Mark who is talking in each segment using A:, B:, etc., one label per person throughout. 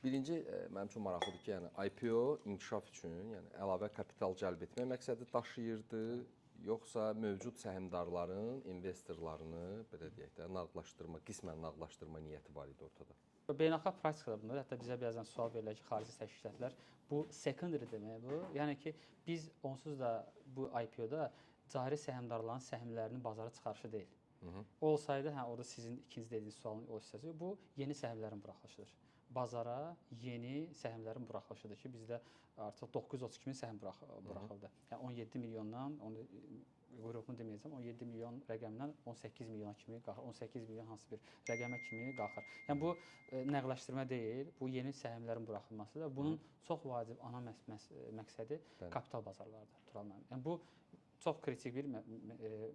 A: Birinci mənim üçün maraqlıdır ki, yəni IPO inkişaf üçün, yəni əlavə kapital cəlb etmək məqsədi daşıyırdı, yoxsa mövcud səhmdarların, investorlarını, belə deyək də, nağdlaşdırma, qismən nağdlaşdırma niyyəti var idi ortada?
B: Beynəlxalq praktikada bunlar, hətta bizə bəzən sual verirlər ki, xarici təşkilatlar, bu secondary demək bu. Yəni ki, biz onsuz da bu IPO-da cari səhmdarların səhmlərinin bazara çıxarışı deyil. Olsaydı, hə, orada sizin ikinci dediyiniz sualın o hissəsi, bu yeni səhmlərin buraxılışıdır. Bazara yeni səhmlərin buraxılışıdır ki, bizdə artıq 932 min səhm buraxıldı. Yəni 17 milyondan, onu quyruğunu deməyəcəm, 17 milyon rəqəmindən 18 milyona kimi qalxır, 18 milyon hansı bir rəqəmə kimi qalxır. Yəni bu nəqdləşdirmə deyil, bu yeni səhmlərin buraxılmasıdır. Bunun çox vacib ana məqsədi kapital bazarlarıdır, Tural müəllim. Yəni bu çox kritik bir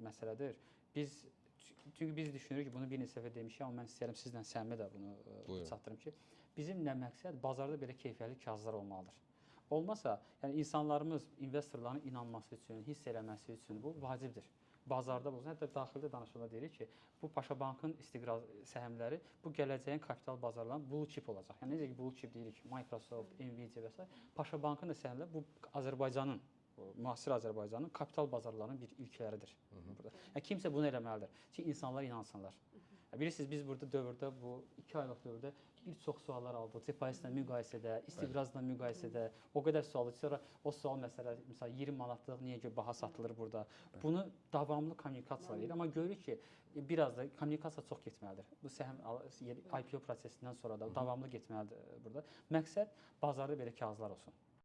B: məsələdir. Çünki biz düşünürük ki, bunu bir neçə dəfə demişik, amma mən istəyirəm sizlə səmimi də bunu çatdırım ki, bizim nə məqsəd bazarda belə keyfiyyətli kağızlar olmalıdır. Olmasa, yəni insanlarımız, investorların inanması üçün, hiss eləməsi üçün bu vacibdir. Bazarda olsun, hətta daxildə danışanda deyirik ki, bu Paşabankın istiqraz səhmləri bu gələcəyin kapital bazarlarının blue chip olacaq. Yəni necə ki blue chip deyirik, Microsoft, Nvidia və s. Paşabankın da səhmləri bu Azərbaycanın, müasir Azərbaycanın kapital bazarlarının bir ilkləridir burada. Yəni kimsə bunu eləməlidir ki, insanlar inansınlar. Bilirsiniz, biz burada dövrdə, bu 2 aylıq dövrdə bir çox suallar aldıq. Depozitlə müqayisədə, istiqrazla müqayisədə o qədər sual aldı. Sonra o sual məsələ, məsələn 20 manatlıq niyə görə baha satılır burada? Bunu davamlı kommunikasiya eləyir. Amma görürük ki, biraz da kommunikasiya çox getməlidir. Bu səhm IPO prosesindən sonra da davamlı getməlidir burada. Məqsəd bazarda belə kağızlar olsun.